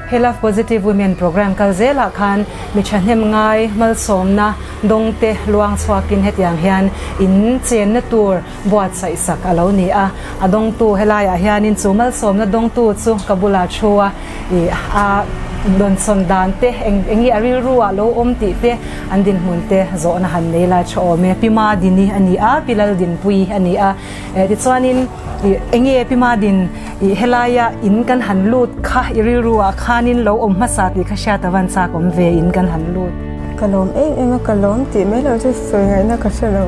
He Love Positive Women Programme kal zelah khan mi thahnem ngai malsawmna dawngte luang chhuakin hetiang hian in chenna tur buatsaih sak a lo ni a. A dawngtu helaiah hianin chu malsawmna dawngtu chu ka bulah thu a, ih a dawnsawn dan te eng enge a rilru ah lo awm tih te an dinhmun te zawhna han nei lai tha awm e. Pi Madini a ni a, Pi Laldinpuii a ni a. Tichuanin ih enge Pi Madin ih helaia in kan han lut kha i rilru ah khanin lo awm hmasa tih kha hriat a van chak awm ve in kan han lut. Ka lawm em em a, ka lawm tih mai loh chu sawi ngaihna ka hre lo.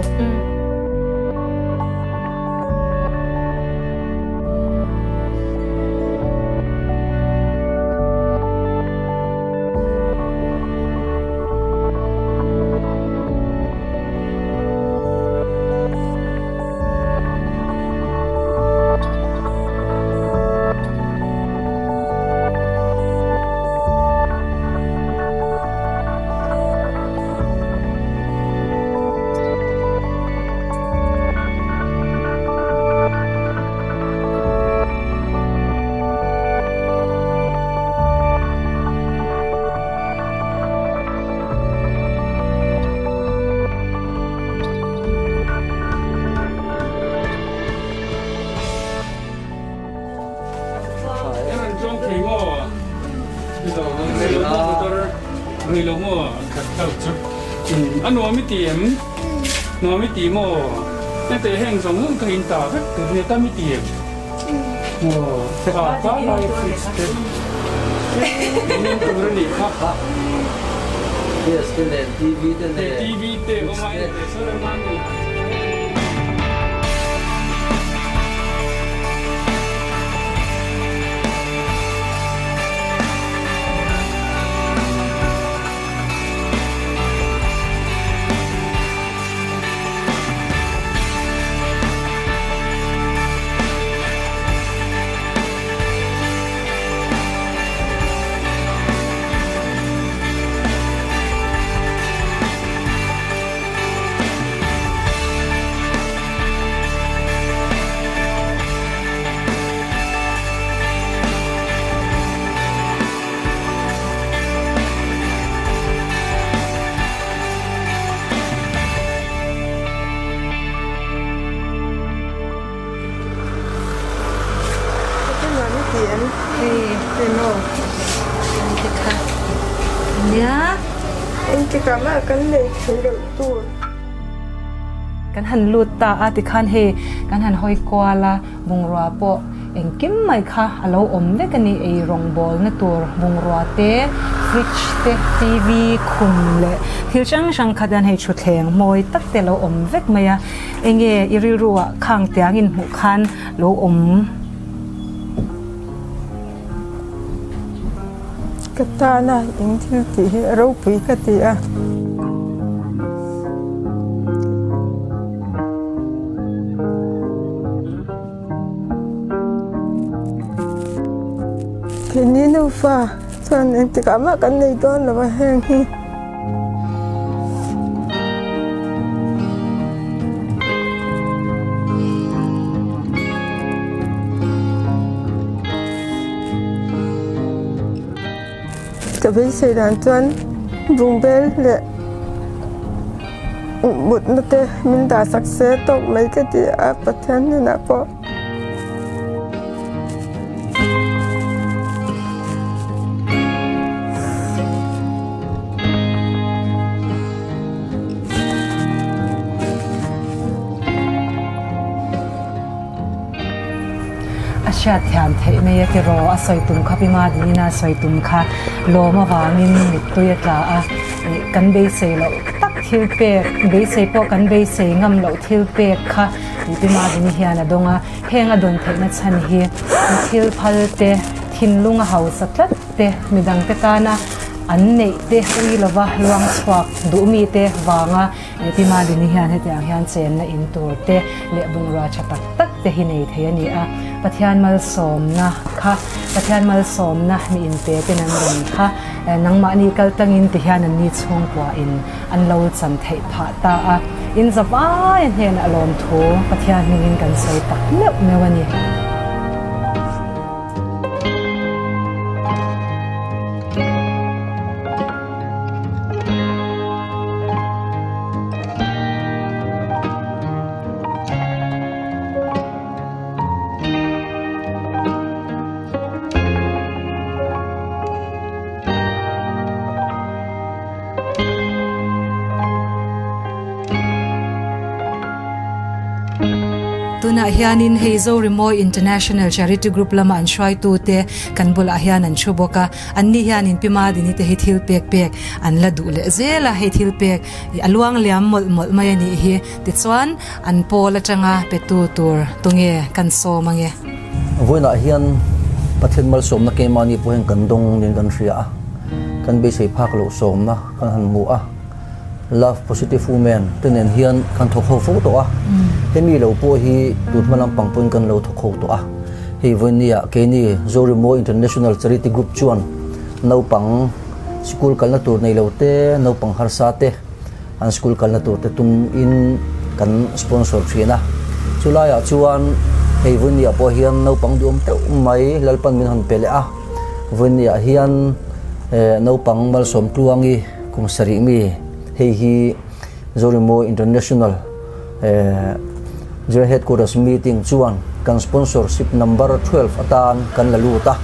A nuam i ti em? Nuam i ti maw? Hete heng zawng zawng ka in ta vek tur nia tam i ti em? Maw? Tha ta lai fridge te in tur a nih kha. Gas te nen TV te nen. TV te awm a en leh sawn a ni. Kan han lut ta a tikhan hei kan han hawi kual a bungrua pawh engkim mai kha a lo awm vek a ni ei rawngbawlna tur bungrua te fridge te TV khum leh thil hrang hrang khat hian hei thutthleng mawi tak te a lo awm vek mai a enge i rilru ah khang tiang in hmuh khan lo awm. Ka tana eng thil tih hi a ropui ka ti a. Keini nufa chuan engtikah mah kan nei dawn lo a heng hi. Ka beisei dan chuan bungbel leh mutna te min dah sak se tawk mai ka ti a Pathian hnenah pawh. A hriat thiam theih mai a tiraw a sawi tum kha Pi Madinina sawi tum kha lawm avangin mittui a tla a kan beisei loh tak thil pek beisei pawh kan beisei ngam loh thil pek kha Pi Madini hian a dawng a heng a dawn theihna chhan hi thil phal te thinlung a hausa tlat te midangte tana an neih te ui lova luang chhuak duh mite vanga Pi Madini hian hetiang hian chenna in tur te leh bungrua tha tak tak te hi nei thei a ni a, Pathian malsawmna kha Pathian malsawmna mi inpe ten an rawn kha nangmahni kal tangin ti hian anni chhungkua in an lo chan theih phah ta a, in zavai a hnenah lawmthu Pathian hmingin kan sawi tak meuh meuh a ni. Tunah hianin hei Zorimawi International Charity Group lama an hruaitute kan bulah hian an thu bawk a, anni hianin Pi Madini te hi thil pek pek an la duh leh zel a, hei thil pek a luang liam mawlh mawlh mai a nih hi. Tichuan an pawl atanga petu tur tunge kan sawm ange? Vawiinah hian Pathian malsawmna keimahni pawh hian kan dawng niin kan hria a, kan beisei phak loh sawmna kan han hmu a. Love Positive Women te nen hian kan thawk ho fo tawh a, hemi lo pawh hi tun hma lampang pawhin kan lo thawk ho tawh a. Hei vawinia keini Zorimo International Charity Group chuan naupang sikul kalna tur nei lo te, naupang harsa te an sikul kalna tur te tumin kan sponsor thin a. Chulaiah chuan hei vawinia pawh hian naupang duhawm deuh mai Lalpan min hawn pe leh a, vawinia hian naupang malsawm tluangi, Kum sarih mi hei hi Zorimo International General Headquarters meeting chuan kan sponsorship number 12 atan kan la lut a.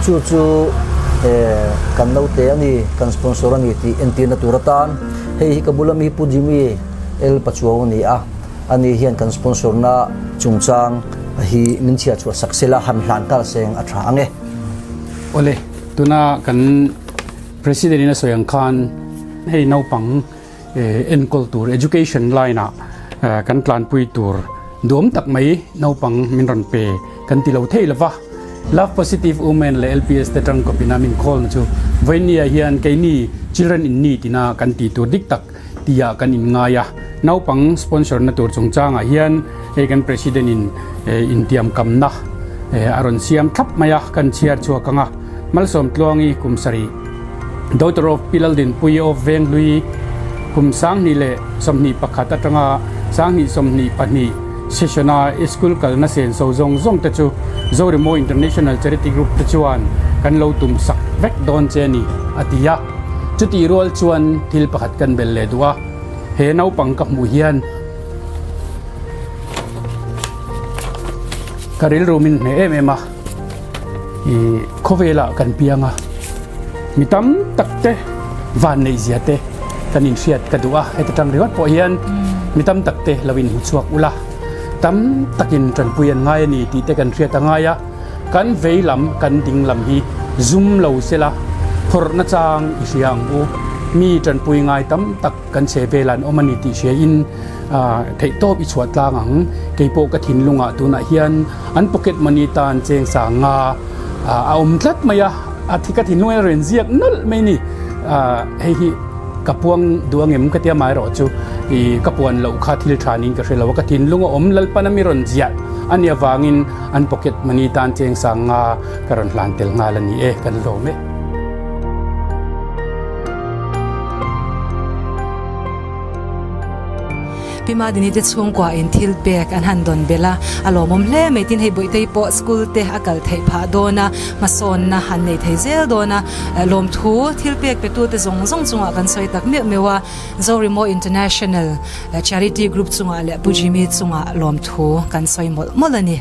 Chu chu kan naute a ni, kan sponsor a ni tih entirna tur atan hei hi ka bula mi Pu Jimmy L Pachuau a ni a. Ani hian kan sponsor na chungchang hi min chhiar chhuah sak sela han hlan kal seng a tha ang e. Awle, tuna kan President in a sawi ang khan hei naupang enkawl tur education line ah kan tlanpui tur duam tak mai naupang min rawn pe kan ti lo thei lova. Love Positive Women leh LPS te tang kawpin a min call na chu vawinia hian keini Children in Need ina kan tih tur dik tak tia kan in ngai a. Naupang sponsor na tur chungchangah hian hei kan President in intiamkamna a rawn siam thlap mai a, kan chhiar chhuak ang a. Malsawm Tluangi kum sarih, Daughter of Pi Laldinpuii of Venghlui kum 2021 atanga 2022 session-a school kalna senso zawng zawng te chu Zoremo International Charity Group te chuan kan lo tum sak vek dawn che a ni, a ti a. Chutih rual chuan thil pakhat kan bel leh duh a, he naupang ka hmuh hian ka rilru min hneh em em a. I khawvelah kan piang a, mi tam tak te van neih zia te kan inhriat ka duh a, heti tang ringawt pawh hian mi tam tak te lo inhmu chhuak ula, tam takin tanpui an ngai a ni tih te kan hriat a ngai a, kan vei lam kan ding lam hi zum lo sela phawrhna chang i hria ang u, mi tanpui ngai tam tak kan chhe velah an awm a ni tih hria in theihtawp i chhuah tlang ang, keipawh ka thinlungah tunah hian. An pocket money tan cheng sang nga a awm tlat mai a, a thi ka thinlung hian a rawn ziak nawlh mai ni. Hei hi ka puang duh angem ka tia amaherawh chu i ka puan loh kha thil tha niin ka hre lo a, ka thinlung a awm Lalpan a mi rawn ziah a nih avangin an pocket money tan cheng sang nga ka rawn hlan tel nghal a ni e, kan lawm e. Pi Madini te chhungkua in thil pek an han dawn belh a, a lawmawm hle mai tin hei Bawihtei pawh school te a kal theih phah dawn a, hmasawnna an nei thei zel dawn a, lawmthu thil pek pe tute zawng zawng chungah kan sawi tak meuh meuh a, Zorimo International Charity Group chungah leh Pu Jimmy chungah lawmthu kan sawi mawlh mawlh a ni.